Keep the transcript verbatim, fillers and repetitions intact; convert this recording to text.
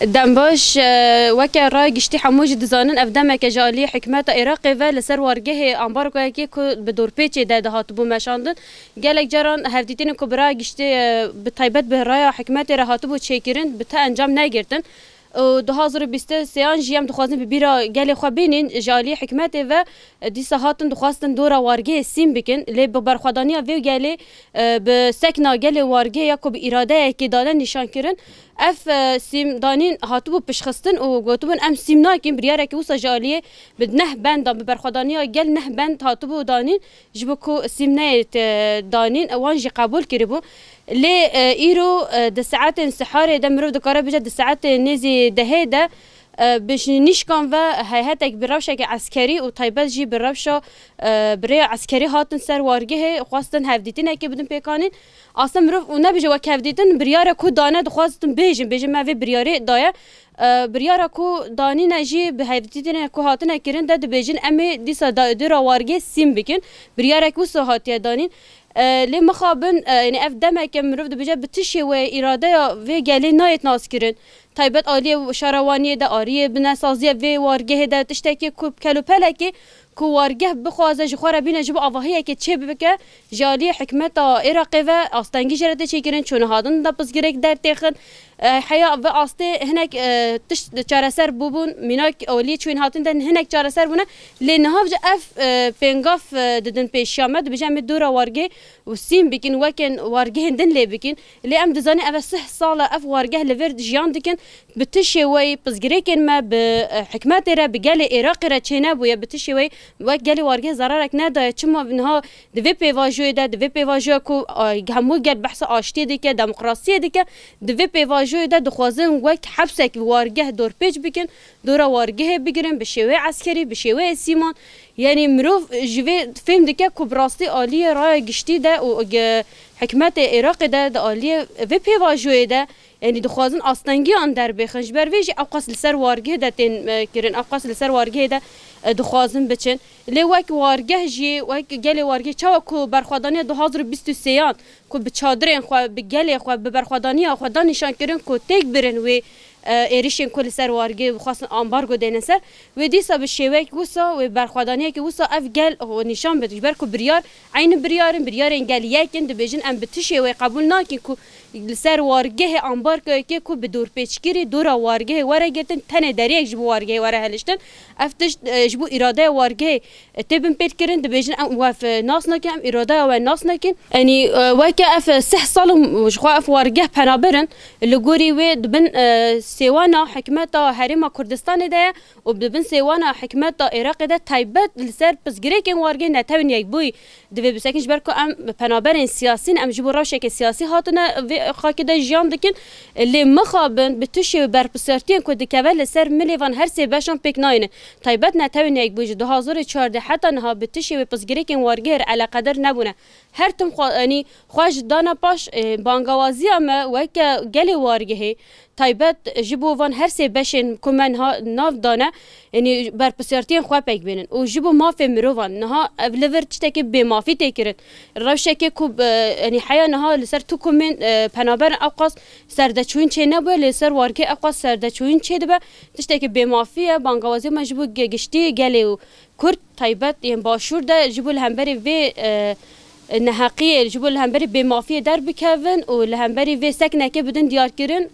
Dem baş, e, weke raya giştî hemû jî dizanin, ev demeke ji aliyê hikûmeta Iraqê ve li ser wargehê ambargoyekê ku bi dorpêçê de dihatibû meşandin. Gelek caran hevdîtinên ku bi raya giştî, e, bi taybet bi raya hikûmetê re hatibû çêkirin, bi te encam negirtin. Û du hazar û bîst û sêyan jî em dixwazin bi bîra gelê xwe bînin, ji aliyê hikûmetê ve, e, dîsa hatin dixwastin dora wargehê sîn bikin, lê bi berxwedaniya vê gelê, e, bi sekna gelê wargehê ya ku bi îradeyekê dane nîşankirin, ev, e, sîm danîn hatibû piştxistin û gotibûn, em sîm nakin, biryareke wisa ji aliyê bi neh bendan, bi berxwedaniya gel neh bend hatibû danîn, ji bo ku sîm neyê te danîn, wan jî qebûl kiribû. Lê, e, îro, e, di saetên siharê de mirov dikare bêje, di saetên nêzî dehê de, e, bi ji nîşkan ve heyhetek bi rewşeke eskerî û taybet jî bi rewşa, e, bi rêya eskerî hatin ser wargehê, xwestin hevdîtinekê bidin pêkanîn. Aslında mirov û nebêje wek hevdîtin, biryare ku dane dixwastin bêjin, bêjin me vê biryarê daye. E, biryara ku danîne jî bi hevdîtinê ku hatine kirin de dibêjin, em ê dîsa da-, dora wargê sîn bikin. Biryarek wisa hatiye danîn. E, lê mixabin, e, yani ev demeke mirov dibêje bi tu şêweyê îradeya vê gelê nayêt naskirin. Taybet aliyê şarewaniyê de, aliyê binesaziya vê wargehê de tiştekê ku kelûpelekê ku wargeh bixwaze ji xwe re bîne ji bo avahiyekê çê bike, ji aliyê hikûmeta Iraqê ve astengî jê re tê çêkirin, çûna hatin de pirsgirêk dertêxin. E, heya vê astê hinek, e, tişt çareser bûbûn, mînak aliyê çûyîn hatin de hinek çareser bûne. Lê niha ji ev, e, pêngav, e, didin pêşiya me, dibêje em ê dora wargê û sîn bikin, wekên wargehên din lê bikin. Lê em dizanin ev e sih sal e ev wargeh li vir jiyan dikin. Bi tu şêweyî pirsgirêkên me bi, e, hikûmetê re, bi gelê Iraqê re çênebûye, bi tu şêweyî wek gelê wargehê zerarek nedaye. Çima niha di vê pêvajoyê de, di vê pêvajoya ku, e, hemû gel behsa aştiyê dike, demokrasiyê dike, di vê pêvajoyê de dixwazin wek hepsek wargeh dorpêç bikin, dora wargehê bigirin, bi şêweyê eskerî, bi şêweyê sîman. Yanî mirov ji vê fêm dike ku bi rastî aliyê raya giştî de û ge-, hikûmetê Iraqê de di aliyê vê pêvajoyê de, yanî dixwazin astengiyan derbêxin. Ji ber vê jî ewqas li ser wargehê de tên, e, kirin, ewqas li ser wargehê de, e, dixwazin biçin. Lê wek wargeh jî, wek gelê wargehê, çawa ku berxwedaniya du hazar û bîst û sêyan ku bi çadirên xwe, bi gelê xwe, bi berxwedaniya xwe da nîşan kirin ku têk birin wê, e, êrişên ku li ser wargê xwestin ambargo dêne ser, wê dîsa bi şêweyek wisa, wê berxwedaniyekî wisa ev gel xwe nîşan bide. Ji ber ku biryar, eynî biryar in, biryarên gel yek in, dibêjin em bi tu şêweyê qebûl nakin ku li ser wargehê ambargoyekê ku bi dorpêçkirî dora wargehê were girtin, tenê deriyek ji bo wargehê were hiliştin. Ev tişt, e, ji bo îradeya wargehê, e, tê binpêkirin, dibêjin em we, e, nas nakin, em îradeya we nas nakin. Yanî, e, weke ev, e, sih sal in ji xwe ev wargeh penaber in, li gorî wê di bin, e, sêwana hikûmeta Herêma Kurdistanê de ye û di bin sêwana hikûmeta Iraqê de taybet li ser pirsgirêkên wargehê Netewên Yekbûyî divê bisekin, ji ber ku em penaberên siyasî ne, em ji bo rewşeke siyasî hatine vê xakê de jiyan dikin. Lê mixabin bi tu şêwê berpirsiyartiyên ku dikeve li ser milê van her sê beşan pêk nayîne. Taybet Netewên Yekbûyî ji du hazar û çardeh heta niha bi tu şêwê pirsgirêkên wargehê re eleqedar nebûne. Her tim xwe, yanî xwe ji dana paş, e, bangawaziya me weke gelê wargehê, taybet ji bo van her sê beşên ku me niha nav dane, yanî berpirsiyartiyên xwe pêk bînin û ji bo mafê mirovan niha ev li vir tiştekî bêmafî tê kirin. Rewşekê ku, e, yanî heya niha li ser tu komên, e, penaberin ewqas serdeçûyîn çê nebûye, lê ser wargehê ewqas serdeçûyîn çê dibe. Tiştekî bêmafî ye, bangawaziya me ji bo ge-, giştî gelê û Kurd taybet yên Başûr de ji bo li hemberî vê, e, neheqiyê, ji bo li hemberî bêmafiyê derbikevin û li hemberî vê seknekê bidin diyarkirin.